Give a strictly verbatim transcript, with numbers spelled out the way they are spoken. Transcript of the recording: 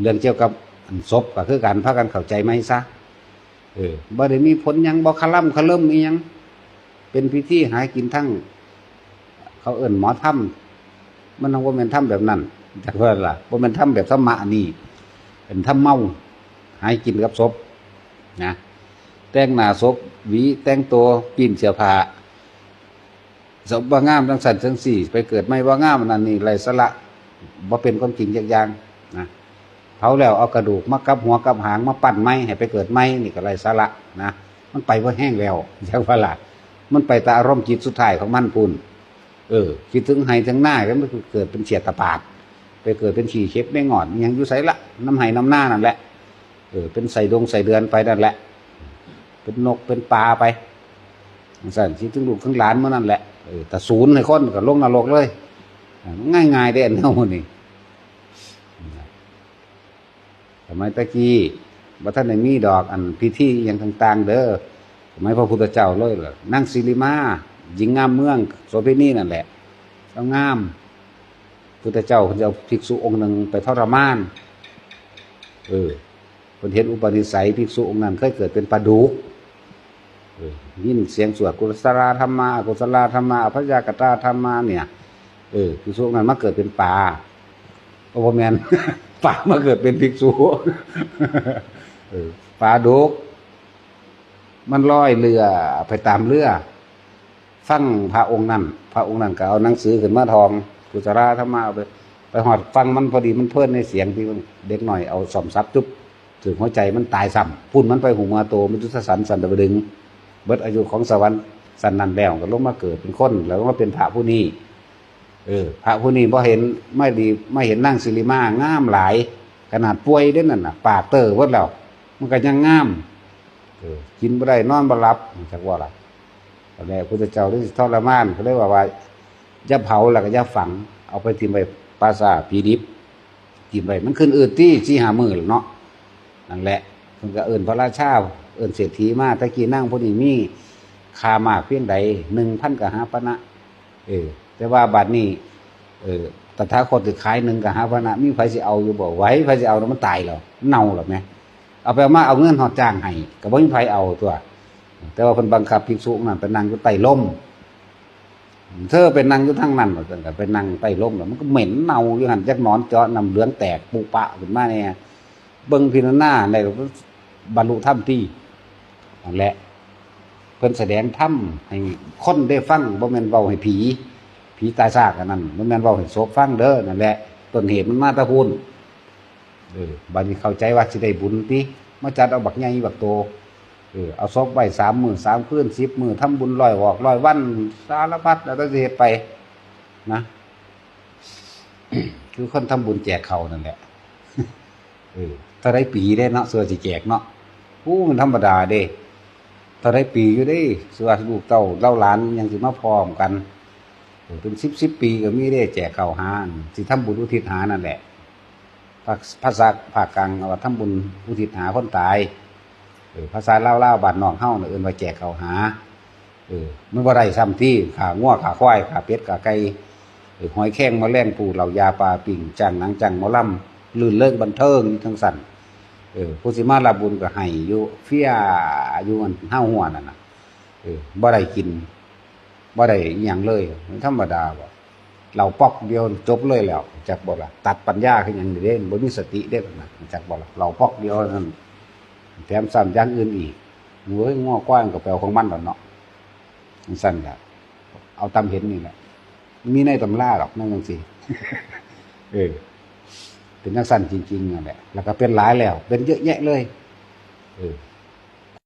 เรื่องเกี่ยวกับอันศพก็คือกัน พากันเข้าใจไหมซะ เออ บ่ได้มีผลหยัง บ่คะล่ำคะเลิมอีหยัง เป็นพิธีหากินทั้ง เขาเอิ้นหมอธรรม มันบ่แม่นธรรมแบบนั้น จักว่าล่ะ บ่แม่นธรรมแบบธรรมะอันนี้ เป็นธรรมเมา หากินกับศพนะ แต่งหน้าศพ หวีแต่งตัว ปิ้นเสื้อผ้า ศพบ่งามจังซั่นจังซี่ ไปเกิดใหม่บ่งาม อันนั้นนี่ไร้สาระ บ่เป็นความจริงจักอย่างนะ เผาแล้วเอากระดูกมากับหัวกับหางมาปั้นใหม่ให้ไปเกิดใหม่ นี่ก็ไร้สาระนะ มันไปบ่แฮงแล้ว จักว่าล่ะ มันไปแต่อารมณ์จิตสุดท้ายของมันพู้น เออ คิดถึงไฮ่ถึงนา แล้วมันเกิดเป็นเสียตะปาด ไปเกิดเป็นขี้เข็บแมงงอน อิหยังอยู่ไสละ นำไฮ่นำนานั่นแหละ เออ เป็นไส้ดงไส้เดือนไปนั่นแหละ เป็นนกเป็นปลาไป จังซั่น คิดถึงลูกถึงหลานมื้อนั่นแหละ เออ ถ้าสูญให้คนก็ลงนรกเลย ง่ายๆเด้ อันแนวนี้ สมัยตะกี้บ่ทันได้มีดอกอันพิธีอิหยังต่างๆเด้อ สมัยพระพุทธเจ้าเลยล่ะ นางสิริมา หญิงงามเมืองโสเภณีนั่นแหละ ลาวงาม พุทธเจ้าเพิ่นจะเอาภิกษุองค์หนึ่งไปทรมาน เออ เพิ่นเห็นอุปนิสัยภิกษุองค์นั้นเคยเกิดเป็นปลาดุก เออ ยินเสียงสวดกุศลาธัมมา อกุศลาธัมมา อัพยากตาธัมมาเนี่ย เออ ภิกษุองค์นั้นมาเกิดเป็นปลา ก็บ่แม่น ปลามาเกิดเป็นภิกษุ เออ ปลาดุก มันลอยเรือไปตามเรือ ฟังพระองค์นั้น พระองค์นั้นก็เอาหนังสือขึ้นมาทอง กุศลาธัมมา เอาไป ไปฮอดฟังมันพอดี มันเพลินในเสียงที่มัน เด็กน้อยเอาซ่อมสับจุ๊บ ถืกหัวใจมันตายซ้ำ พุ้นมันไปหูเมือโต มฤตสสันสันตปดึง เบิดอายุของสวรรค์สันนั้นแล้ว ก็ลงมาเกิดเป็นคน แล้วก็มาเป็นพระผู้นี้ เออ พระผู้นี้บ่เห็น ไม่ดี ไม่เห็นนางสิริมางามหลาย ขนาดป่วยเด้นั่นน่ะ ปากเตอเบิดแล้ว มันก็ยังงาม เออ กินบ่ได้ นอนบ่หลับ จักว่าล่ะ แล้วพุทธเจ้าเลยทรมาน ก็เลยว่า ว่า อย่าเผา แล้วก็อย่าฝัง เอาไปถิ่มไว้ป่าช้าผีดิบ ถิ่มไว้ มันขึ้นอืดตี้ สี่ห้ามื้อแล้วเนาะ นั่นแหละ เพิ่นก็เอิ้นพระราชา เอิ้นเศรษฐีมา ตะกี้นางผู้นี้มีค่ามากเพียงใด หนึ่งพันกหาปณะ เออ แต่ว่าบัดนี้ เออ ตถาคตสิขายหนึ่งกหาปณะ มีไผสิเอาอยู่บ่ ไหว ไผสิเอาแล้ว มันตายแล้ว เน่าแล้วแหม เอาไปเอามา เอาเงินฮอดจ้างให้ ก็บ่มีไผเอาตั๊ว แต่ว่าเพิ่นบังคับภิกษุนั้นไปนั่งอยู่ใต้ร่ม เธอไปนั่งอยู่ทางนั้น ว่าซั่น ก็ไปนั่งใต้ร่มแล้ว มันก็เหม็นเน่าอยู่หั่น จักหนอนเจาะน้ำเหลืองแตกปุปะขึ้นมาแหน่ เบิ่งพิจารณาได้ บรรลุธรรมตี้ นั่นแหละ เพิ่นแสดงธรรมให้คนได้ฟัง บ่แม่นเว้าให้ผี ผีตายซากอันนั้น บ่แม่นเว้าให้ศพฟังเด้อ นั่นแหละ ต้นเหตุมันมาแต่พุ้น เออ บัดนี้เข้าใจว่าสิได้บุญติ มาจัดเอาบักใหญ่บักโต เออ เอาศพไว้สามมื้อสามคืน สิบมื้อ ทำบุญร้อยออกร้อยวัน สารพัดแล้วแต่สิเฮ็ดไป นะ คือคนทำบุญแจกข้าวนั่นแหละ เออ เท่าไรปีเด้เนาะ ส่วนสิแจกเนาะ อู้ มันธรรมดาเด้ เท่าไรปีอยู่เด้ ส่วนลูกเต้าเล่าหลานยังสิมาพร้อมกัน เออ เป็นสิบสิบปีก็มีเด้ แจกข้าวหา สิทำบุญอุทิศหานั่นแหละ ภา ภาษาภาคกลางว่าทำบุญอุทิศหาคนตาย เออ ภาษาลาวๆ บ้านนอกเฮาน่ะเอิ้นว่าแจกข้าวหา เออ มันบ่ได้ซ้ำติ ฆ่างัว ฆ่าควาย ฆ่าเป็ด ฆ่าไก่ เออ หอยแครง แมลงภู่ เหล้ายา ปาปิ้ง จ้างหนัง จ้างหมอลำ รื่นเริงบันเทิงอยู่จั่งซั้น เออ ผู้สิมารับบุญก็ให้อยู่ เฟียอยู่อันห้าวหัวนั่นน่ะ เออ บ่ได้กิน บ่ได้อิหยังเลย มันธรรมดาบ่ เหล้าป๊อกเดียวจบเลยแล้ว จักบ่ล่ะ ตัดปัญญาคือหยังนี่เด้ บ่มีสติเด้นะ จักบ่ล่ะ เหล้าป๊อกเดียวนั่น แถมซ้ำอย่างอื่นอีก โอ้ย งัวควายมันก็ไปเอาของมันแล้วเนาะ จั่งซั้นล่ะ เอาตามเห็นนี่แหละ มีในตำราดอก แนวจั่งซี้ เออ เป็นจั่งซั้นจริงๆ นั่นแหละ แล้วก็เป็นหลายแล้ว เป็นเยอะแยะเลย เออ